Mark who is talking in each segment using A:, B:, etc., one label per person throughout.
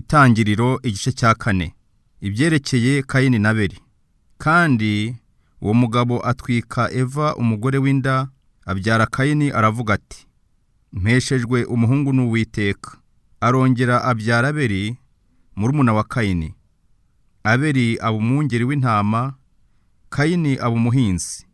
A: Itangiriro igice cya 4. Ibyerekeye Kayini na Abeli. Kandi uwo mugabo atwika Eva umugore w'inda, abyara Kayini aravuga ati: Mpeshejwe umuhungu n'Uwiteka. Arongera abyara Abeli murumuna wa Kayini. Abeli aba umwungeri w'intama, Kayini aba umuhinzi.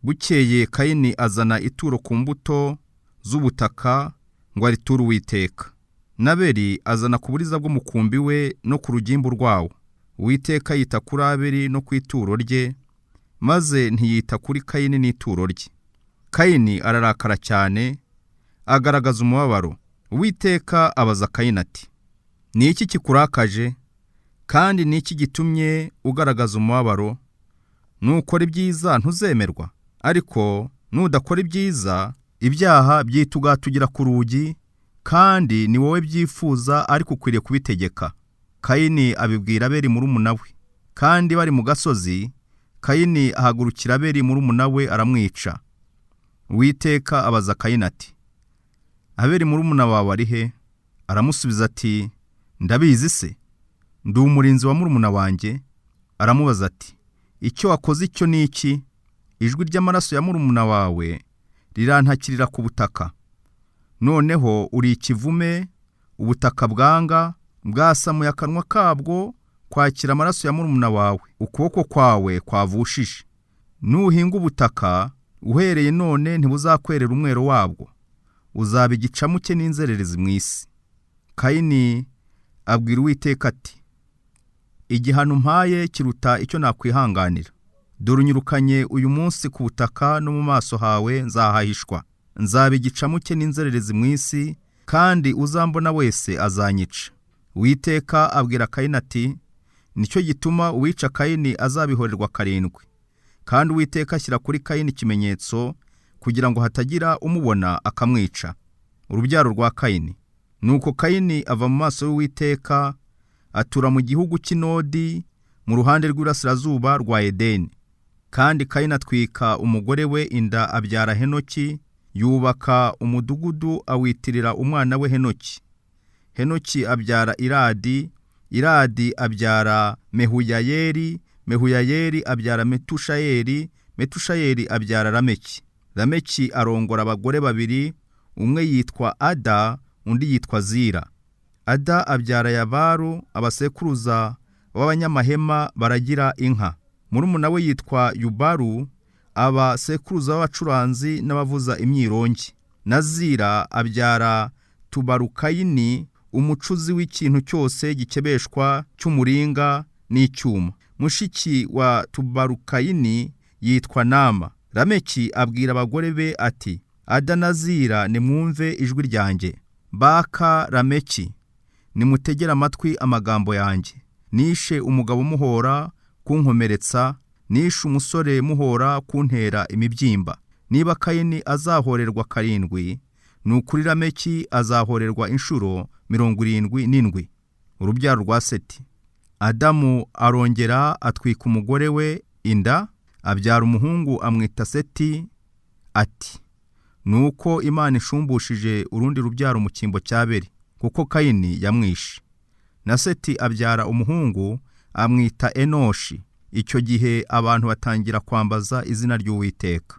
A: Bukeye Kayini azana ituro ku mbuto z'ubutaka ngo ariture Uwiteka. N'Abeli azana ku buriza bw'umukumbi we no ku rugimbu rwawo. Uwiteka yita kuri Abeli no ku ituro rye, maze ntiyita kuri Kayini n'ituro rye. Kayini ararakara cyane, agaragaza umubabaro. Uwiteka abaza Kayini ati: Ni iki kikurakaje, kandi ni iki gitumye ugaragaza umubabaro? Nukora ibyiza ntuzemerwa, ariko nudakora ibyiza, ibyaha byitugatugira ku rugi, kandi ni wowe byifuza ariko ukwiriye kubitegeka. Kayini abibwira Abeli murumuna we. Kandi bari mu gasozi, Kayini ahagurukira Abeli murumuna we aramwica. Uwiteka abaza Kayini ati: Abeli murumuna wawe ari he? Aramusubiza ati: Ndabizi se, ndi umurinzi wa murumuna wanjye. Aramubaza ati: Icyo wakoze icyo ni iki? Ijwi ry'amaraso ya murumuna wawe rirantakirira ku butaka. Noneho uri ikivume, ubutaka bwanga, bwasamuye akanwa kabwo kwakira amaraso ya murumuna wawe, ukuboko kwawe kwavushije. Nuhinga ubutaka, uhereye none ntibuzakwerera umwero wabwo, uzaba igicamuke n'inzererezi mu isi. Kayini abwira Uwiteka ati: Igihano umpaye kiruta icyo nakwihanganira. Dore unyirukanye uyu munsi ku butaka, no mu maso hawe nzahahishwa. Nzaba igicamuke n'inzererezi mu isi, kandi uzambona wese azanyica. Uwiteka abwira Kayini ati: Nicyo gituma uwica Kayini azabihorerwa karindwi. Kandi Uwiteka ashyira kuri Kayini ikimenyetso kugira ngo hatagira umubona akamwica. Urubyaro rwa Kayini. Nuko Kayini ava mu maso y'Uwiteka, atura mu gihugu cy'Inodi mu ruhande rw'iburasirazuba rwa Edeni. Kandi Kayini atwika umugore we inda abyara Henoki, yubaka umudugudu awitirira umwana we Henoki. Henoki abyara Iradi, Iradi abyara Mehuyayeli, Mehuyayeli abyara Metushayeli, Metushayeli abyara Lameki. Lameki arongora abagore babiri, umwe yitwa Ada, undi yitwa Zira. Ada abyara Yabaru, abasekuruza b'abanyamahema baragira inka. Murumuna we yitwa Yubaru, aba sekuruza b'abacuranzi n'abavuza imyirongi. Na Zira abyara Tubarukayini, umucuzi w'ikintu cyose gikebeshwa cy'umuringa n'icyuma. Mushiki wa Tubarukayini yitwa Nama. Lameki abwira abagore be ati: Ada na Zira, nimwumve ijwi ryanjye. Baka Lameki, nimutegere amatwi amagambo yanjye. Nishe umugabo muhora kunkomeretsa, nishe umusore muhora kuntera imibyimba. Niba Kayini azahorerwa karindwi, ni ukuri Lameki azahorerwa inshuro 77. Urubyaro rwa Seti. Adamu arongera atwika umugore we inda, abyara umuhungu amwita Seti, ati: Nuko Imana ishumbushije urundi rubyaro mu cyimbo cya Abeli, kuko Kayini yamwishe. Na Seti abyara umuhungu amwita Enoshi. Icyo gihe abantu batangira kwambaza izina ry'Uwiteka.